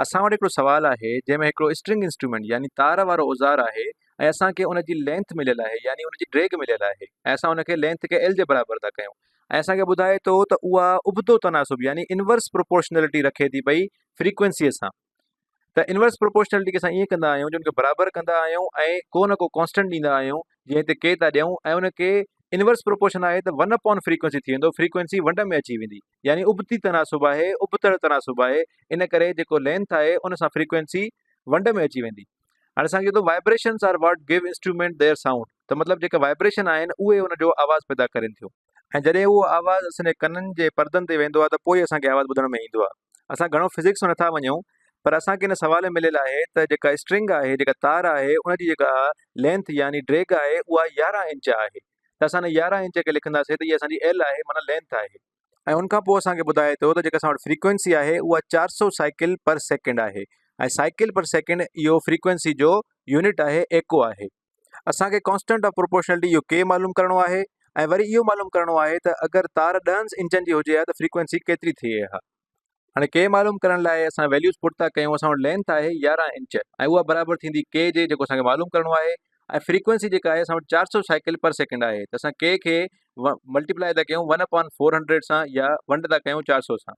اسان وٽ هڪڙو سوال آهي جنهن ۾ هڪڙو اسٽرنگ انسٽرومينٽ يعني تار وارو اوزار آهي ۽ اسان کي ان جي لينٿ مليل آهي يعني ان جي ڊيگهه مليل آهي ۽ اسان ان کي لينٿ کي ايل جي برابر ٿا ڪيون ۽ اسان کي ٻڌائي ٿو ته اها ابتو تناسب يعني انورس پروپورشنلٽي رکي ٿي پئي فريڪوئنسيء سان ته انورس پروپورشنلٽي کي اسان ائين ڪندا آهيون جو ان کي برابر ڪندا آهيون ۽ ڪو نه ڪو ڪانسٽنٽ ڏيندا آهيون جيئن هتي ڪي ٿا ڏيون ۽ ان کي انورس پروپورشن آهي ته ون اپون فريڪوئنسي ٿي ويندو فريڪوئنسي ونڊ ۾ اچي ويندي يعني ابتي تناسب آهي، ابتڙ تناسب آهي، ان ڪري جيڪو لينٿ آهي ان سان فريڪوئنسي ونڊ ۾ اچي ويندي. هاڻي اسان کي چئي ٿو vibrations are what give instrument their sound ته مطلب جيڪا وائبريشن آهن اهي ان جو آواز پيدا ڪرين ٿيون ۽ جڏهن اهو آواز اسان جي ڪنن جي پردن تي ويندو آهي ته پوء اسان کي آواز ٻڌڻ ۾ ايندو آهي. اسان گهڻو فزڪس ۾ نٿا وڃون پر اسان کي ان سوال ۾ مليل آهي ته جيڪا اسٽرنگ آهي جيڪا تار آهي ان جي جيڪا لينٿ يعني ڊيگهه آهي اها 11 انچ آهي. ته اسان ان 11 انچ کي لکنداسين ته هي اسان جي ايل آهي معنيٰ لينٿ آهي. ۽ ان کان پوء اسان کي ٻڌائي ٿو ته جيڪا اسان وٽ فريڪوئنسي آهي اها 400 سائيڪل پر سيڪنڊ آهي ۽ سائيڪل پر سيڪنڊ اهو فريڪوئنسي جو يونٽ آهي ايڪو آهي. اسان کي ڪانسٽنٽ آف پروپورشنلٽي اهو ڪي معلوم ڪرڻو آهي ۽ وري اهو معلوم ڪرڻو آهي ته اگر تار ڏهن انچن جي هجي ها ته فريڪوئنسي ڪيتري ٿئي ها. هاڻي ڪي معلوم ڪرڻ لاء اسان ويليوز پٽ ٿا ڪيون اسان وٽ لينٿ آهي 11 انچ ۽ اها برابر ٿيندي ڪي جي جيڪو اسان کي معلوم ڪرڻو آهي ۽ فريڪوئنسي جيڪا آهي اسان وٽ 400 سائيڪل پر سيڪنڊ آهي ته اسان ڪي کي ملٽيپلائي ٿا ڪيون 1 اپان 400 سان يا ونڊ ٿا ڪيون 400 سان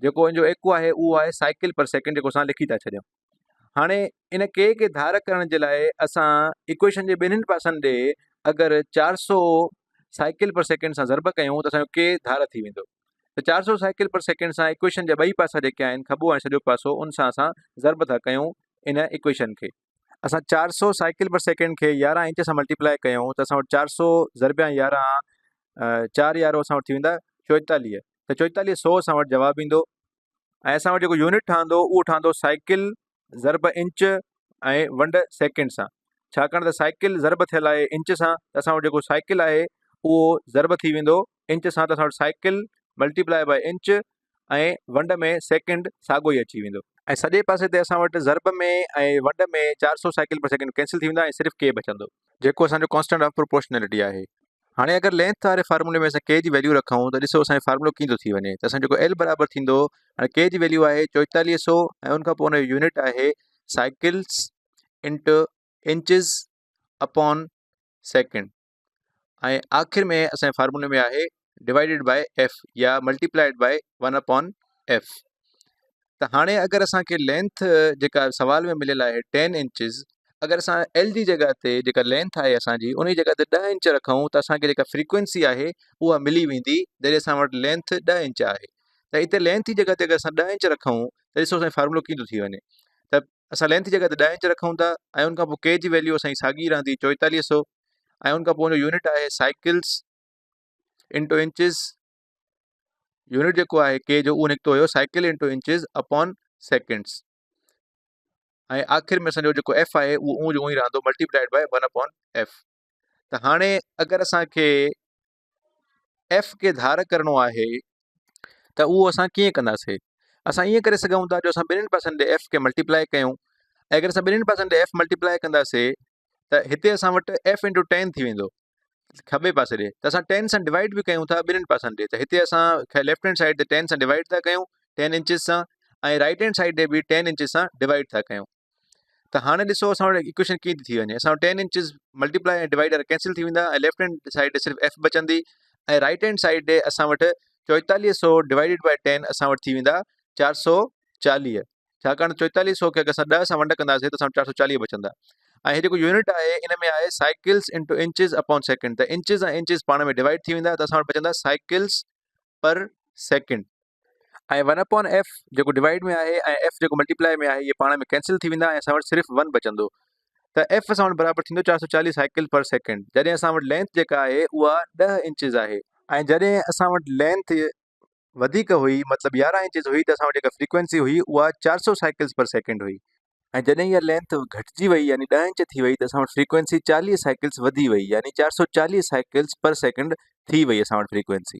جيڪو ان جو ايڪو آهي اهو آهي سائيڪل پر سيڪنڊ جيڪو اسان لکي ٿا ڇڏيون هاڻي ان ڪي کي ڌار ڪرڻ جي لاء اسان ايڪويشن جي ٻنهين پاسن ڏي اگر 400 سائيڪل پر سيڪنڊ سان ضرب ڪيون ته اسان جو ڪي ڌار ٿي ويندو ته 400 سائيڪل پر سيڪنڊ سان ايڪويشن جا ٻئي پاسا جيڪي آهن کٻو ۽ سڄو پاسو ان سان اسان ضرب ٿا ڪيون ان ايڪويشن کي. اسان 400 سائيڪل پر سيڪنڊ کي 11 انچ سان ملٽيپلائي ڪيون ته اسان وٽ 400 ضربيان 11 چار يارو اسان وٽ ٿي ويندا 44 ته 44 سو اسان وٽ جواب ايندو ۽ اسان وٽ جيڪو يونٽ ٺهندو اهو ٺهندو سائيڪل ضرب انچ ۽ ونڊ سيڪنڊ سان ڇاڪاڻ ته سائيڪل ضرب ٿيل آهي انچ سان ته اسان وٽ جيڪو سائيڪل آهي اهو ضرب ٿي ويندو انچ سان ته اسان وٽ سائيڪل ملٽيپلائي باء انچ ۽ ونڊ ۾ سيڪنڊ ساڳو ئي اچي ويندو. ۽ سڄي پاسي تي اسان وٽ ضرب ۾ ۽ ونڊ ۾ 400 سائيڪل پر سيڪنڊ ڪينسل ٿي ويندا ۽ صرف ڪي بچندو. جيڪو اسان جو ڪانسٽنٽ آف پروپورشنلٽي آهي. هاڻي اگر لينٿ واري فارمولي ۾ اسان ڪي جي ويليو رکون ته ڏسو اسان جو فارمولو ڪيئن ٿو ٿي وڃي ته اسان جيڪو ايل برابر ٿيندو هاڻي ڪي جي ويليو آهي چوئيتاليهه سو ۽ ان کان پوء ان جو يونٽ آهي cycles into inches upon second ۽ آخر ۾ اسان جي فارمولي ۾ آهي ڊوائيڊيڊ باء ايف يا multiplied by one upon F ته هاڻي اگر اسان کي لينٿ جيڪا سوال ۾ مليل آهي ٽين انچز اگر اسان ايل جي جڳهه تي جيڪا لينٿ آهي اسان جي ان جي جڳهه تي ڏهه انچ رکون ته اسان کي جيڪا فريڪوئنسي آهي اها ملي ويندي جڏهن اسان وٽ لينٿ ڏهه انچ آهي ته هتي لينٿ جي جڳهه تي اگر اسان ڏهه انچ رکون ته ڏسو اسان جو فارمولو ڪيئن ٿو ٿي وڃي ته اسان لينٿ جي جڳهه تي ڏهه انچ رکون ٿا ۽ ان کان پوء ڪي جي ويليو اسان جي ساڳي رهندي چوئيتاليهه سو ۽ ان کان پوء ان جو يونٽ آهي سائيڪلس انٽو انچز يونٽ جيڪو آهي ڪي جو اهو نڪتو هيو cycle into inches upon seconds ۽ آخر ۾ اسان جو جيڪو ايف آهي اهو اون جو اون ئي رهندو ملٽيپلائيڊ باء 1 اپون ايف ته هاڻي اگر اسان کي ايف کي ڌار ڪرڻو آهي ته اهو اسان ڪيئن ڪنداسي اسان ائين ڪري سگهون ٿا جو اسان ٻنهين پاسن تي ايف کي ملٽيپلائي ڪيون ۽ اگر اسان ٻنهين پاسن تي ايف ملٽيپلائي ڪنداسي ته هتي اسان وٽ ايف انٽو ٽين ٿي ويندو کٻي پاسي ڏي ته اسان ٽين سان ڊوائيڊ به ڪيون ٿا ٻنهين پاسن ڏي ته هتي اسان ليفٽ هينڊ سائيڊ تي ٽين سان ڊوائيڊ ٿا ڪيون ٽين انچز سان ۽ رائٽ هينڊ سائيڊ ڏي به ٽين انچز سان ڊوائيڊ ٿا ڪيون ته هاڻي ڏسو اسان وٽ ايڪويشن ڪيئن ٿي ٿي وڃي اسان وٽ ٽين انچز ملٽيپلائي ۽ ڊوائيڊ ڪينسل ٿي ويندا ۽ ليفٽ هينڊ سائيڊ ڏي صرف ايف بچندي ۽ رائٽ هينڊ سائيڊ ڏي اسان وٽ چوئيتاليهه سو ڊوائيڊيڊ باء ٽين اسان وٽ ٿي ويندا 440 ڇاڪاڻ ته چوئيتاليهه سو کي اگر اسان ڏهه سان ونڊ ڪنداسين ته اسان وٽ 440 بچندا ۽ هي جيڪو يونٽ آهي ان ۾ آهي cycles into inches upon second ته انچز ۽ انچز پاڻ ۾ ڊوائيڊ ٿي ويندا ته اسان وٽ بچندا cycles per second ۽ one upon F جيڪو ڊوائيڊ ۾ آهي ۽ ايف جيڪو ملٽيپلائي ۾ آهي اهي پاڻ ۾ ڪينسل ٿي ويندا ۽ اسان وٽ صرف ون بچندو ته ايف اسان وٽ برابر ٿيندو 440 سائيڪل پر سيڪنڊ جڏهن اسان وٽ لينٿ جيڪا آهي اها 10 انچز آهي ۽ جڏهن اسان وٽ لينٿ وڌيڪ هئي مطلب 11 انچز هئي ته اسان وٽ جيڪا فريڪوئنسي هئي اها 400 سائيڪلز پر سيڪنڊ هئي. ۽ جڏهن اها لينٿ گهٽجي وئي يعني 10 انچ ٿي وئي ته اسان وٽ فريڪوئنسي 40 سائيڪلز وڌي وئي يعني 440 سائيڪلز پر سيڪنڊ ٿي وئي اسان وٽ فريڪوئنسي.